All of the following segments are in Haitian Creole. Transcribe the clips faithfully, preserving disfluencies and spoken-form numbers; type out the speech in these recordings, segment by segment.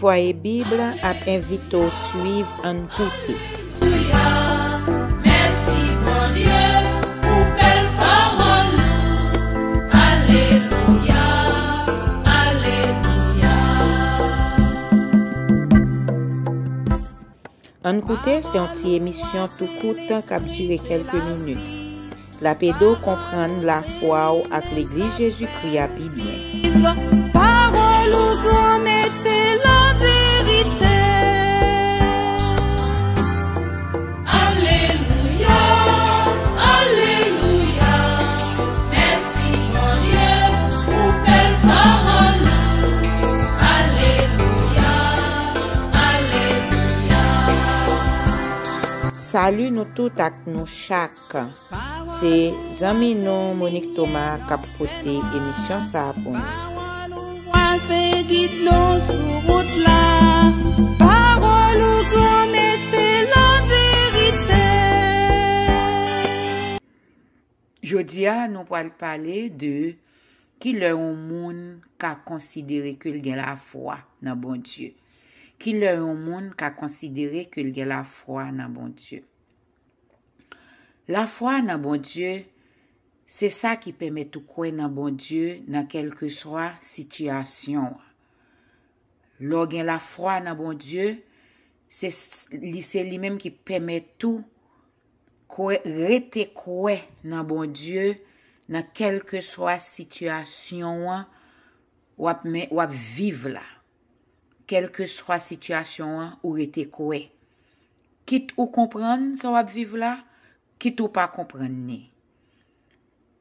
Fwaye Bib ap envite w swiv Ann Koute. Mèsi Bondye pou bèl pawòl ou. Alelouya, alelouya. Ann Koute se yon ti emisyon tou kout k ap dire kèlke minit. L ap ede w konprann lafwa w ak Legliz Jezikri a pi byen. Pawòl ou granmèt se laverite. Alelouya, alelouya. Mèsi Bondye pou bèl pawòl ou. Alelouya, alelouya. Salut nou tout ak nou chak. Se zanmi nou Monique Thomas k ap pote emisyon sa a pou nou. Pawòl ou vwa se gid nou sou wout la. Pawòl ou granmèt se laverite. Jodi a, nou pral pale de ki lè yon moun ka konsidere ke l gen lafwa nan Bondye. Ki lè yon moun ka konsidere ke l gen lafwa nan Bondye. Lafwa nan Bondye, se sa ki pèmèt ou kwè nan Bondye nan kèlkeswa sitiyasyon an. Lè w gen lafwa nan Bondye, se s- li se li menm ki pèmèt ou kwè, rete kwè nan Bondye nan kèlkeswa sitiyasyon an w ap men- w ap viv la. Kèlkeswa sitiyasyon an, ou rete kwè. Kit ou konprann sa w ap viv la, kit ou pa konprann ni.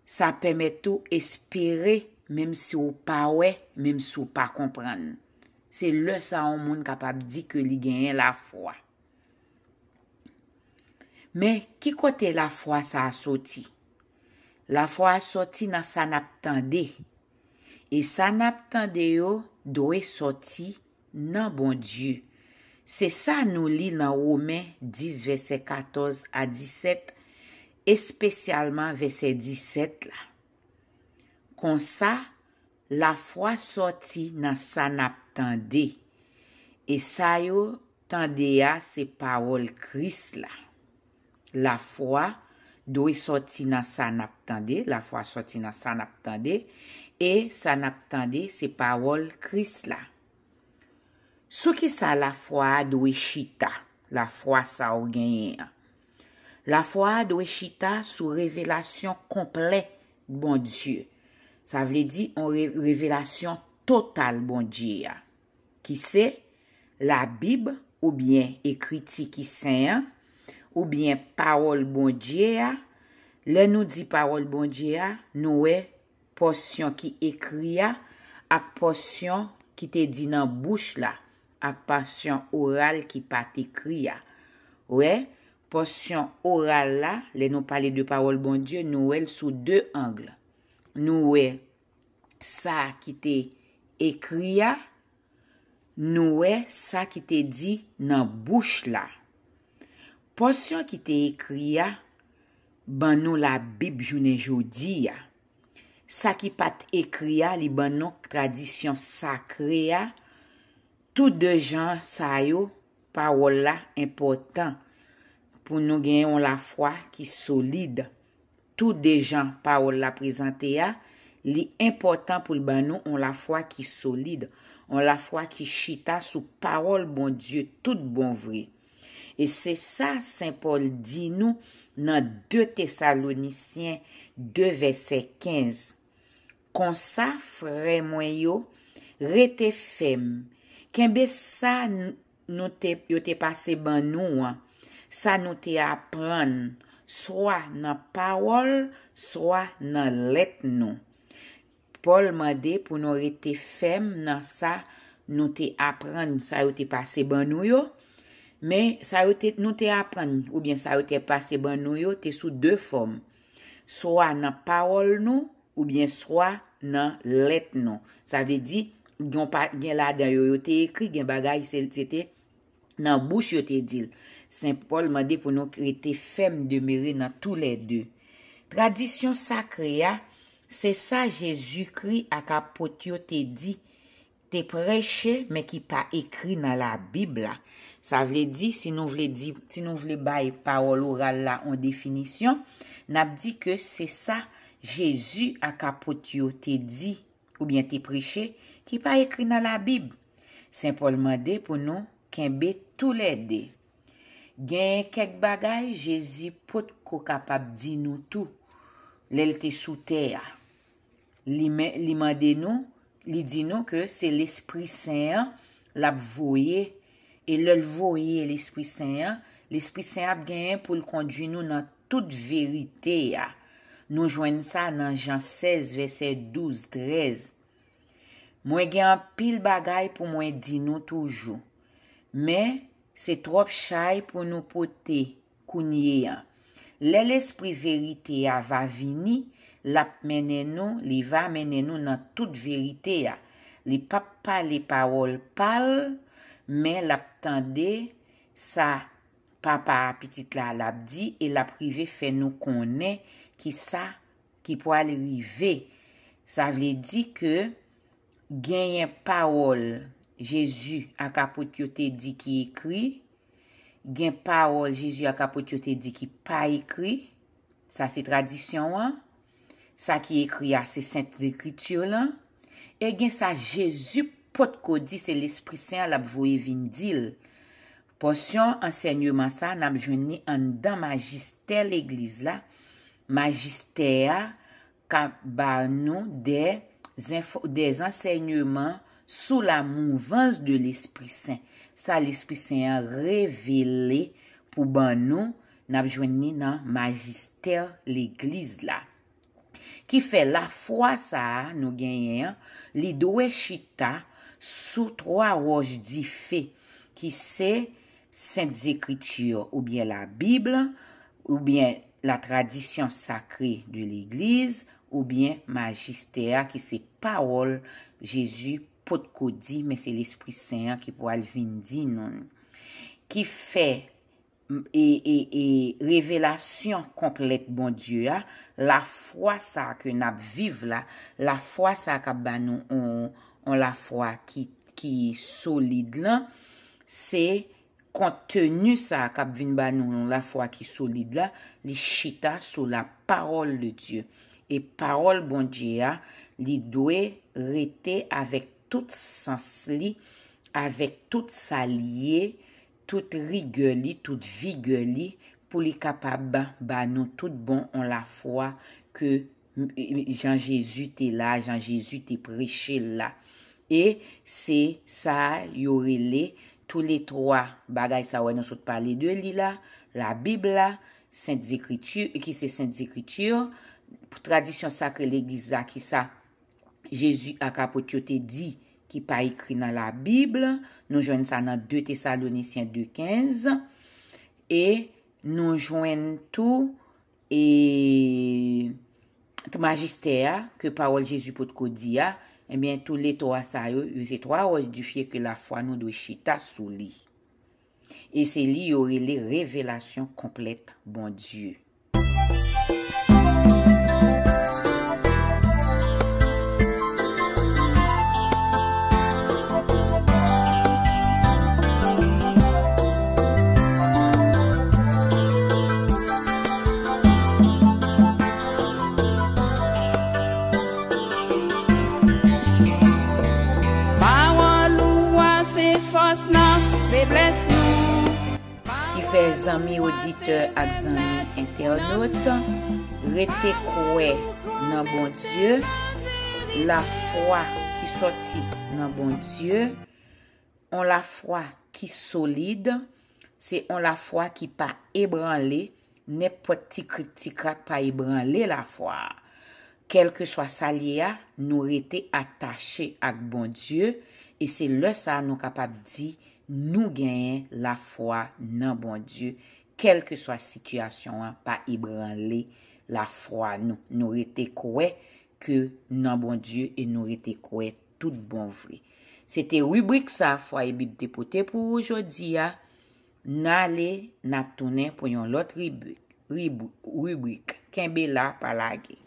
Sa pèmèt ou espere, menm si w pa wè, menm si w pa konprann. Se lè sa a yon moun kapab di ke li genyen lafwa. Men, ki kote lafwa sa a soti? Lafwa a soti nan sa n ap tande. E sa n ap tande yo dwe soti nan Bondye. Se sa nou li nan Women dis, vèsè katòz a disèt, espesyalman vèsè disèt la. Konsa, lafwa soti nan sa n ap tande. E sa yo tande a se pawòl Kris la. Lafwa dwe soti nan sa n ap tande, lafwa soti nan sa n ap tande, e sa n ap tande se pawòl Kris la. Sou ki sa lafwa a dwe chita, lafwa sa ou genyen an? Lafwa a dwe chita sou revelasyon konplè Bondye. Sa vle di yon re- revelasyon total Bondye a, ki se Labib oubyen ekriti ki sen an, oubyen pawòl Bondye a. Lè nou di pawòl Bondye a, nou wè pòsyon ki ekri a ak pòsyon ki te di nan bouch la ak pòsyon oral ki pa t ekri a. Wè, pòsyon oral la, lè nou pale de pawòl Bondye, nou wè l sou de ang. Nou wè sa ki te ekri a, nou wè sa ki te di nan bouch la. Pòsyon ki te ekri a ban nou Labib jounen jodi a. Sa ki pa t ekri a, li ban nou tradisyon sakre a. Tou de jan sa yo, pawòl la enpòtan pou nou gen yon lafwa ki solid. Tou de jan pawòl la prezante a, li enpòtan pou l ban nou yon lafwa ki solid, yon lafwa ki chita sou pawòl Bondye tout bon vre. E se sa Sen Pòl di nou nan de Tesalonisyen de vèsè kenz. Konsa, frè mwen yo, rete fèm, kenbe sa n- nou te, yo te pase ban nou an, sa nou te aprann, swa nan pawòl, swa nan lèt nou. Pòl mande pou nou rete fèm nan sa nou te aprann, sa yo te pase ban nou yo. Men sa yo te, nou te aprann, oubyen sa yo te pase ban nou yo, te sou de fòm. Swa nan pawòl nou, oubyen swa nan lèt nou. Sa vle di, gen pa- gen ladan yo, yo te ekri, gen bagay se se te nan bouch yo te di l. Sen Pòl mande pou nou rete fèm, demere nan toulède. Tradisyon sakre a, se sa Jezikri ak apot yo te di, te preche, men ki pa ekri nan Labib la. Sa vle di, si nou vle di, si nou vle bay pawòl oral la yon definisyon, n ap di ke se sa Jezi ak apot yo te di oubyen te preche ki pa ekri nan Labib. Sen Pòl mande pou nou kenbe toulède. Genyen kèk bagay Jezi potko kapab di nou tou lè l te sou tè a. Li, men, li mande nou, li di nou ke se Lespri Sen an l ap voye. E lè l voye Lespri Sen an, Lespri Sen an ap genyen pou l kondui nou nan tout verite a. Nou jwenn sa nan Jan sèz, vèsè douz, trèz. Mwen gen anpil bagay pou mwen di nou toujou, men se twòp chay pou nou pote kounye a. Lè Lespri verite a va vini, l ap mennen nou, li va mennen nou nan tout verite a. Li p ap pale pawòl pa l, men l ap tande sa Papa a Pitit la l ap di e l ap rive fè nou konnen ki sa ki pral rive. Sa vle di ke genyen pawòl Jezi ak apot yo te di ki ekri, gen pawòl Jezi ak apot yo te di ki pa ekri, sa se tradisyon an, sa ki ekri a se Sent Ekriti lan, e gen sa Jezi potko di se Lespri Sen an l ap voye vin di l. Pòsyon ansèyman sa a, n ap jwenn li anndan majistè legliz la, majistè a ka ba nou des, des enseignements sous la mouvance de l'Esprit Saint. Sa Lespri Sen an revele pou ban nou, n ap jwenn li nan majistè legliz la. Ki fè lafwa sa a nou genyen an, li dwe chita sou twa wòch dife, ki se Sent Ekriti oubyen Labib, oubyen la tradition sacrée de l'Église, oubyen majistè a ki se pawòl Jezi potko di, men se Lespri Sen an ki pral vin di nou. Ki fè e, e, e revelasyon konplèt Bondye a, lafwa sa a ke n ap viv la, lafwa sa a k ap ba nou on, on lafwa ki, ki solid lan, se konteni sa a k ap vin ba nou on lafwa ki solid la, li chita sou la parole de Dieu. E pawòl Bondye a, li dwe rete avèk tout sans li, avèk tout sa l ye, tout rigè li, tout vigè li, pou li kapab ba nou tout bon on lafwa ke jan Jezi te la, jan Jezi te preche l la. E se sa yo rele tou le twa bagay sa wè nou sot pale de li la, Labib la, Sent Ekriti, ki se Sent Ekriti, tradisyon sakre legliz la, ki sa Jezi ak apot yo te di ki pa ekri nan Labib. Nou jwenn sa nan de Tesalonisyen de kenz. E nou jwenn tou, e, majistè a, ke pawòl Jezi potko di a, ebyen, tou le twa sa yo, yo se twa wòch dife ke lafwa nou dwe chita sou li. E se li yo rele revelasyon konplèt Bondye. Pawòl ou a se fòs nan feblès nou. Ki fè zanmi oditè ak zanmi entènot, rete kwè nan Bondye, lafwa ki sòti nan Bondye, on lafwa ki solid, se on lafwa ki pa ebranle, nenpòt ti krik ti krak pa ebranle lafwa a. Kèlkeswa sa l ye a, nou rete atache ak Bondye, e se lè sa a nou kapab di nou genyen lafwa nan Bondye, kèlkeswa sitiyasyon an pa ebranle lafwa nou. Nou rete kwè ke nan Bondye e nou rete kwè tout bon vre. Se te ribrik sa a Fwaye Bib te pote pou ou jodi a. N ale, n a tounen pou yon lòt ribrik. Rib-, ribrik. Kenbe la, pa lage.